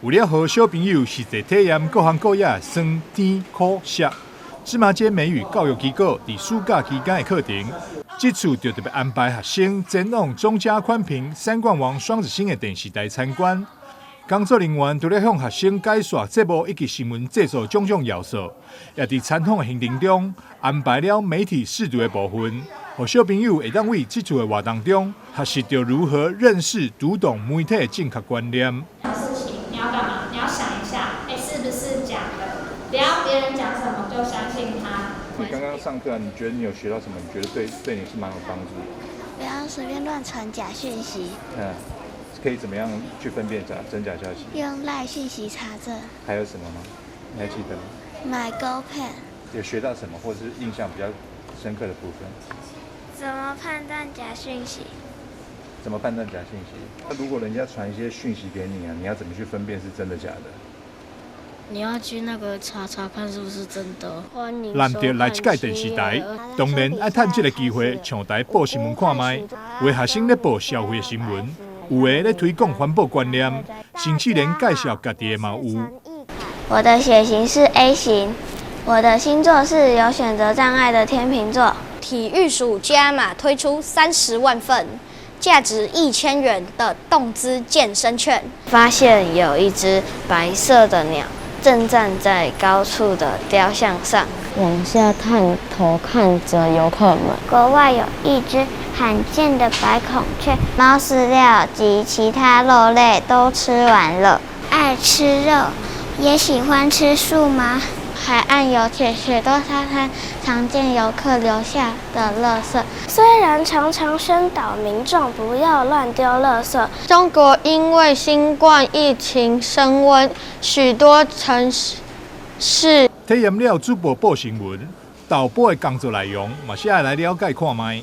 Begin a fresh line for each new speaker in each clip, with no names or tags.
為了予小朋友實際體驗各行各業的酸、甜、苦、澀，芝麻街美語教育機構佇暑假期間的課程，這次就特別安排學生前往中嘉寬頻三冠王雙子星的電視台參觀。工作人員除了向學生解說節目以及新聞製作種種要素，也佇參訪的行程中安排了媒體識讀的部分，予小朋友會當為這次的活動中學習著如何認識、讀懂媒體的正確觀念。
事情你要幹嘛？你要想一下，哎，是不是假的？不要別人講什麼就相信他。
你剛剛上課，你覺得你有學到什麼？你覺得對你是蠻有幫助的？
不要隨便亂傳假訊息。
嗯，可以怎麼樣去分辨真假消息？
用 LINE 訊息查證。
還有什麼嗎？你還記得嗎？
買 GoPay。
有學到什麼，或是印象比較深刻的部分？
怎麼判斷假訊息？
怎麼判斷假訊息？那如果人家傳一些訊息給你啊，你要怎麼去分辨是真的假的？
你要去那個查查看是不是真的。
難得來這屆電視台，當然愛趁這個機會上台報新聞看覓。有的學生咧報社會新聞，有的咧推廣環保觀念，甚至連介紹家己的嘛有。
我的血型是 A 型，我的星座是有選擇障礙的天秤座。
體育署加碼推出30萬份價值1000元的動資健身券。
發現有一隻白色的鳥正站在高處的雕像上，往下探頭看着遊客們。
國外有一隻罕見的白孔雀，貓飼料及其他肉類都吃完了。愛吃肉，也喜歡吃素嗎？海岸有鐵許多沙灘常見遊客留下的垃圾。
雖然常常宣導民眾不要亂丟垃圾，
中國因為新冠疫情升溫，許多城市
體驗了主播報新聞、導播的工作內容，嘛是愛來了解看覓。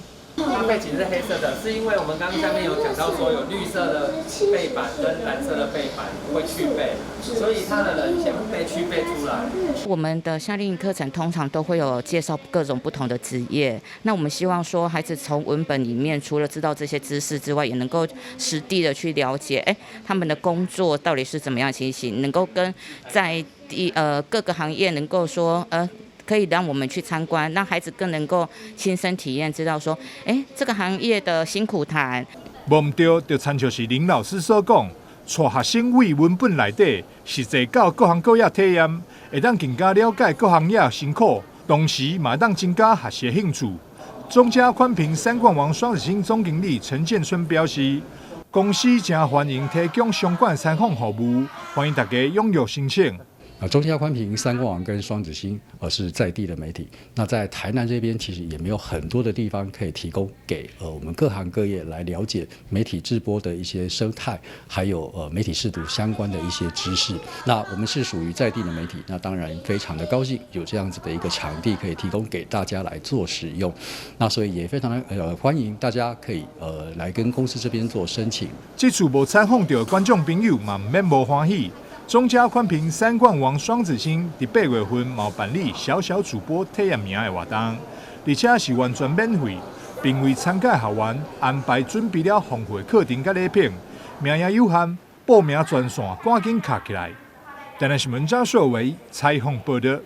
背景是黑色的，是因為我們剛剛下面有講到說有綠色的背板跟藍色的背板會去背，所以他的人先被去背出來。
我們的夏令營課程通常都會有介紹各種不同的職業，那我們希望說孩子從文本裡面除了知道這些知識之外，也能夠實地的去了解，哎，他們的工作到底是怎麼樣情形，能夠跟在地各個行業能夠說。可以讓我們去參觀，讓孩子更能夠親身體驗，知道說，哎，這個行業的辛苦談。
無毋對，就親像是林老師所講，帶學生對文本內底，實際到各行各業體驗，會當更加了解各行業辛苦，同時嘛會當增加學習興趣。中嘉寬頻三冠王雙子星總經理陳建春表示，公司誠歡迎提供相關參訪服務，歡迎大家踴躍申請。
啊，中嘉寬頻、三冠王跟雙子星，是在地的媒體。那在台南這邊，其實也沒有很多的地方可以提供給我們各行各業來了解媒體製播的一些生態，還有媒體識讀相關的一些知識。那我們是屬於在地的媒體，那當然非常的高興有這樣子的一個場地可以提供給大家來做使用。那所以也非常的歡迎大家可以來跟公司這邊做申請。
這次無參訪著的觀眾朋友嘛，毋免無歡喜。中嘉寬頻三冠王雙子星佇8月份嘛有辦理小小主播體驗營的活動，而且是完全免費，並為參加學員安排準備了豐富的課程佮禮品，名額有限，報名專線趕緊敲起來。台南新聞張碩維採訪報導。